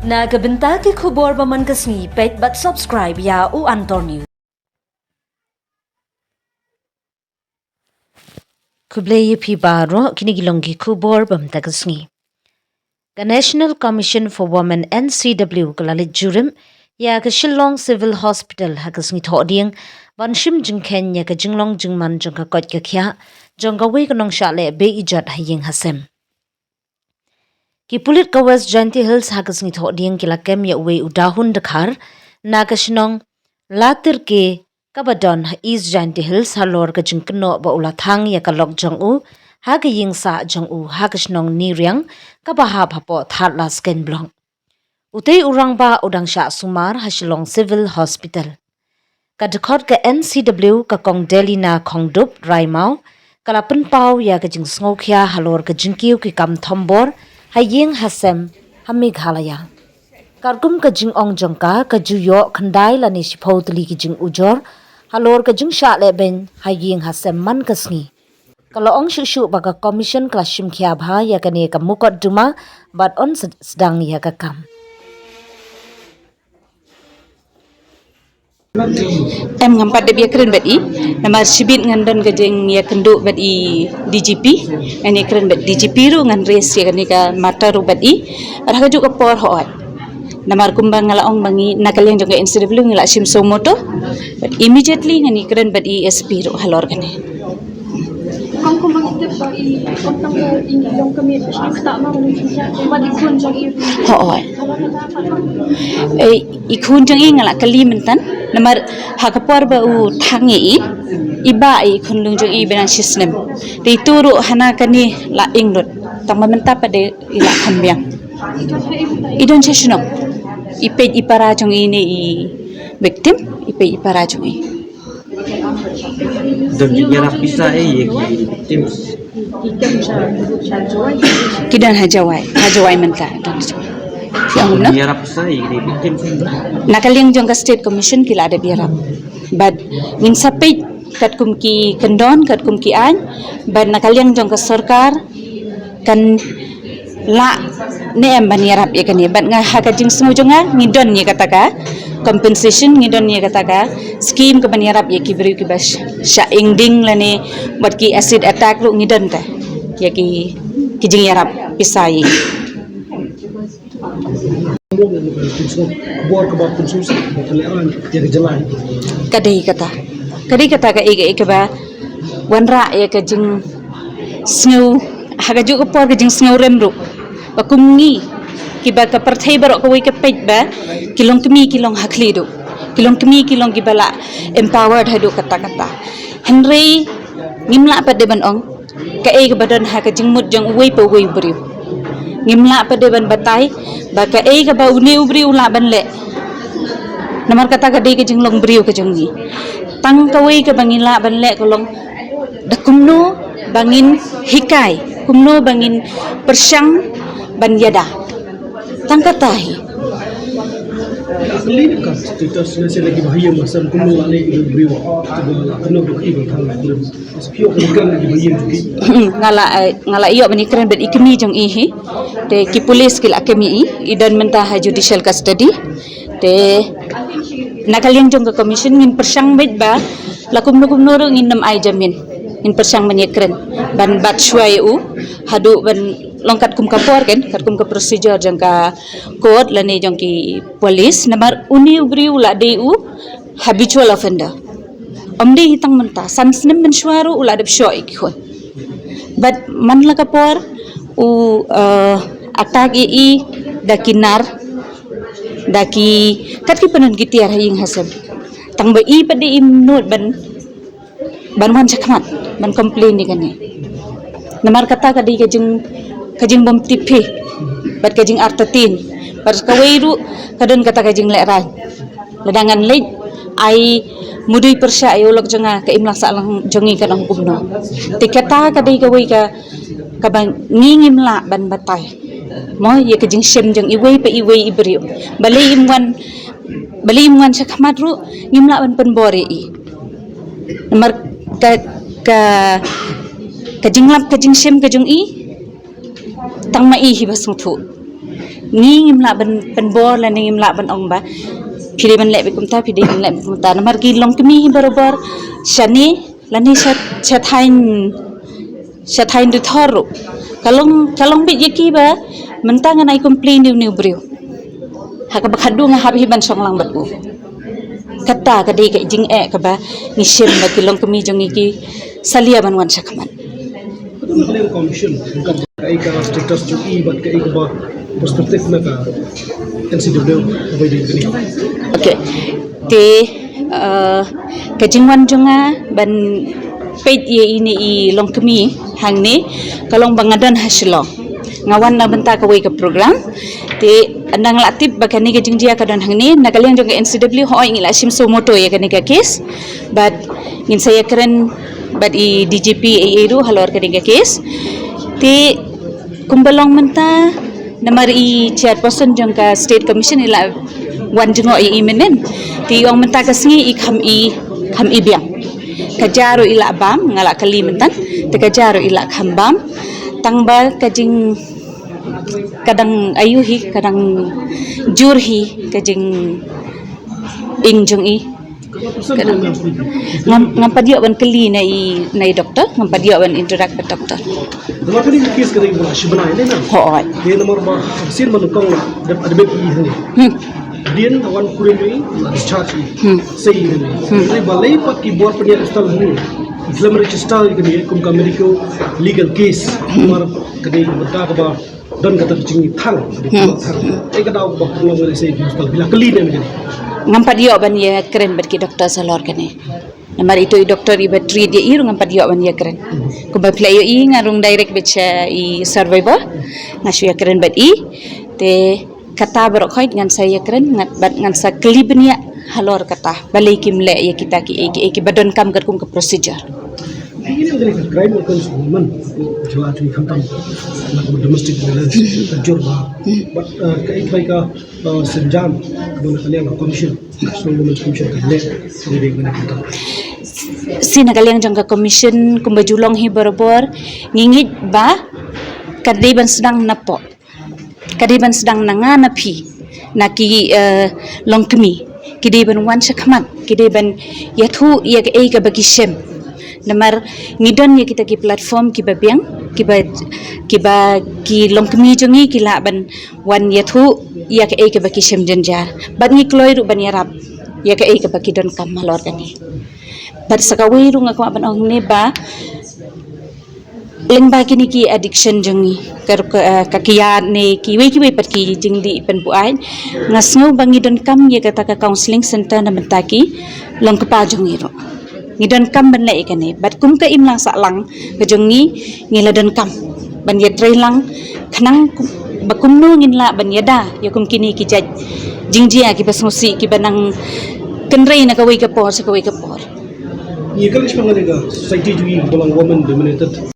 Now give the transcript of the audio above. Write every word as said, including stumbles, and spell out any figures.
Na ka bynta ki khubor ba man ka sngi, peit bad subscribe ïa U Antor News. Khublei ïa phi baroh, kine ki long ki khubor ba mynta ka sngi. Ka National Commission for Women, N C W, ka la leit jurim ïa ka Shillong Civil Hospital ha ka sngi Thohdieng ban shim jingkheiñ ïa ka jinglong jingman jong ka koit ka khiah jong kawei ka nongshah leh beh ijot ha ïing ha sem. Ki pulit ka West Jaintia Hills ha ka sngi Thohdieng ki la kem ïa uwei u dahun dkhar na ka shnong Latirke kaba don ha East Jaintia Hills halor ka jingkynnoh ba u la thang ïa ka lok jong u ha ka ïing sah jong u ha ka shnong Niriang kaba hap hapoh Thadlaskeiñ Block. Utei u rangbah u dang shah sumar ha Shillong Civil Hospital. Ka dkhot ka N C W, ka Kong Delina Khongdup Raimau, ka la pynpaw ïa ka jingsngewkhia halor ka jingkiew ki kam thombor ha ïing ha sem ha Meghalaya. Katkum ka jingong jong ka, ka ju ïoh khyndai lane shiphew tylli ki jingujor halor ka jingshah lehbeiñ ha ïing ha sem man ka sngi. Ka la ong shuh shuh ba ka Commission ka la shim khia bha ïa kane ka mukotduma bad yn sed-, sdang ïa ka kam. Em, ngam pat dep ïakren bad i, namar shibit ngan don ka jingïakynduh bad i D G P, ngan ïakren bad D G P ruh, ngan raise ïa kane ka matter ruh bad i, bad ha kajuh ka por hooid. Namar kumba nga la ong ba ngi na ka liang jong ka N C W ngi la shim suo motu, bad immediately ngan ïakren bad i S P ruh halor kane. Kong, kumba ngi tip ba i, kong, tang ba i long ka miet, ba i ktah ma, ba i khun jong i. Hooid. Eh, i khun jong i nga la kylli myntan, namar ha ka por ba u thang ïa i, i bah i khunlung jong i ba dang shisnem. Te itu ruh hana kane la ing lut. Tang ba mynta pat de i la kham biang. I don sha shnong. I peit i para jong i ne i victim, i peit i para jong i. Don ki ïarap pisa eh ïa ki victims. Ki don ha Jowai, ha Jowai mynta. Don ha Jowai. Ki ong kumno? Ïarap pisa ïa ki victims. Na ka liang jong ka State Commission ki la dep ïarap. Bad ngin sa peit katkum ki kyndon, katkum ki aiñ. Bad na ka liang jong ka sorkar kan lah ne em ban ïarap ïa kane. Bad nga ha ka jingsngew jong nga ngi don ïa kata ka compensation, ngi don ïa kata ka scheme ka ban ïarap ïa ki briew kiba sh-, shah ingding lane bad ki acid attack ruh ngi don te ïa ki, ki jingïarap pisa ïa. Ka dei kata. Ka dei kata kaei kaei kaba wanrah ïa ka jingsngew, ha kajuh ka por ka jingsngew rem ruh. Ba kum ngi, kiba ka pyrthei baroh kawei ka peit ba, ki longkmie ki long ha khlieh duh. Ki longkmie ki long kiba la empowered haduh katta katta. Hynrei, ngim lah pat de ban ong, kaei kaba don ha ka jingmut jong uwei pa uwei u briew. Ngim lah pat de ban batai, ba kaei kaba une u briew u lah ban leh. Namar kata ka dei ka jinglong briew ka jong ngi. Tang kawei kaba ngi lah ban leh ka long da kumno ba ngin hikai, kumno ba ngin pyrshang ban ïada. Tang kata hi. Nga la, eh, nga la ïoh ban ïakren bad i kmie jong i hi. Te ki police ki la kem ïa i, i don mynta ha judicial custody. Te na ka liang jong ka commission ngin pyrshang beit ba la kumno kumno ruh ngin nym ai jamin. Ngin pyrshang ban ïakren ban bat shuwa ïa u haduh ban long katkum ka por kan, katkum ka procedure jong ka court lane jong ki police, namar une u briew u la dei u habitual offender. Ym dei hi tang mynta, san snem mynshuwa ruh u la dep shoh ïa ki khun. Bad man la ka por u, eh, attack ïa i da ki nar, da ki, kat ki pynhun ki tiar ha ïing ha sem. Tang ba i pat de im nud ban, ban wan shakhmat ban complain ïa kane. Namar kata ka dei ka jing, ka jingbymtip hi bad ka jingartatien. Bad kawei ruh ka don kata ka jinglehrain. Lada ngan leit ai mudui pyrshah ïa u lok jong nga, ka imlang sahlang jong ngi ka long kumno. Te kata ka dei kawei ka, kaba ngi ngim lah ban batai. Mo, ïa ka jingshem jong iwei pa iwei i briew. Balei im wan, balei im wan shakhmat ruh ngim lah ban pynbor ïa i. Namar ka, ka, ka jinglap ka jingshem ka jong i, tang ma i hi ba sngewthuh. Ngi ngim lah ban pynbor lane ngim lah ban ong ba phi dei ban leh beit kumta, phi dei ban leh beit kumta. Namar ki longkmie hi barabor shane lane sha, sha thaiñ, sha thaiñ Deithor ruh ka long, ka long beit ïa ki ba mynta ngan ai complain ïa une u briew. Ha kaba khadduh nga hap hi ban shong lang bad u. Kata ka dei ka jingeh kaba ngi shem ba ki longkmie jong ngi ki salia ban wan shakhmat. Kaei ka status jong i bad kaei kaba perspective na ka N C W kaba dei kane. Okay. Te, uh, ka jingwan jong nga ban peit ïa ine i longkmie hangne ka long ba nga don ha Shillong. Nga wan na bynta kawei ka program. Te ynda nga la tip ba kane ka jingjia ka don hangne, na ka liang jong ka N C W hooid ngi la shim suo moto ïa kane ka case. Bad ngin sa ïakren bad i D G P ei ei ruh halor kane ka case. Te kumba long mynta namar i chairperson jong ka State Commission i la wan jngoh ïa i mynnin. Te i ong mynta ka sngi i kham i, kham i biang. Ka ja ruh i la bam, nga la kylli mynta. Te ka ja ruh i la kham bam. Tang ba ka jing, ka dang ayu hi, ka dang jur hi ka jingïeng jong i. Ngam, ngam pat ïoh ban kylli na i, na i doktor, ngam pat ïoh ban interact bad doktor. Namar kane ka case ka dei ba la shi bnai ne na. Hooid. Te namar ba sien ba nyngkong la dep admit i hangne. Hmm. Dien da wan kurim i la discharge i. Hmm. Sei i hangne. Hmm. Te balei pat ki bor pynïaid hospital hangne, ki la register i kane kum ka medico legal case. Hmm. Namar ka dei ka bynta kaba don kata ka jingthang. Hmm. Thang. Ei ka daw ba pynlong ngan sei hospital, phi la kylli ne me jani? Ngam pat ïoh ban ïakren bad ki doktor halor kane. Namar ito i doktor iba treat ïa i ruh ngam pat ïoh ban ïakren. Hmm. Kumba phi la ïohi nga rung direct beit sha i survivor. Nga shu ïakren bad i. Te kata baroh khoit ngan sa ïakren, ngan, bad ngan sa kylli bniah halor kata. Balei kim leh ïa kita kiei kiei kiba donkam katkum ka procedure. Ini adalah crime against women. Jua tu khamtam na domestic violence ka jur ba. But, uh, kaei kaei ka, uh, synjam kaba na ka liang ka commission, National Women's Commission ka leh. Sini dei kena kita. Sini na ka liang jong ka commission kumba ju long hi barabor, ngi ngeit ba ka dei ban sdang napoh. Ka dei ban sdang na nga na phi, na ki, eh, longkmie. Ki dei ban wan shakhmat, ki dei ban ïathuh ïa kaei kaba ki shem. Namar ngi don ïa kita ki platform kiba biang, kiba, kiba ki longkmie jong ngi ki lah ban wan ïathuh ïa kaei kaba ki shem jynjar. Bad ngi kloi ruh ban ïarap ïa kaei kaba ki donkam halor kane. Bad sa kawei ruh nga kwah ban ong ne ba lyngba kine ki addiction jong ngi, ka, ka, ka kiad ne kiwei kiwei pat ki jingdih pynbuaid, nga sngew ba ngi donkam ïa kata ka counselling center na bynta ki longkpa jong ngi ruh. Ngi donkam ban leh ïa kane, bad kum ka imlang sahlang ka jong ngi, ngi la donkam ban ïatrei lang khnang kum, ba kumno ngin lah ban ïada ïa kum kine ki jait jingjia kiba sngewsih kiba nang kynrei na kawei ka por sha kawei ka por. Ngi ka list pang ka society jong ngi ka long women dominated.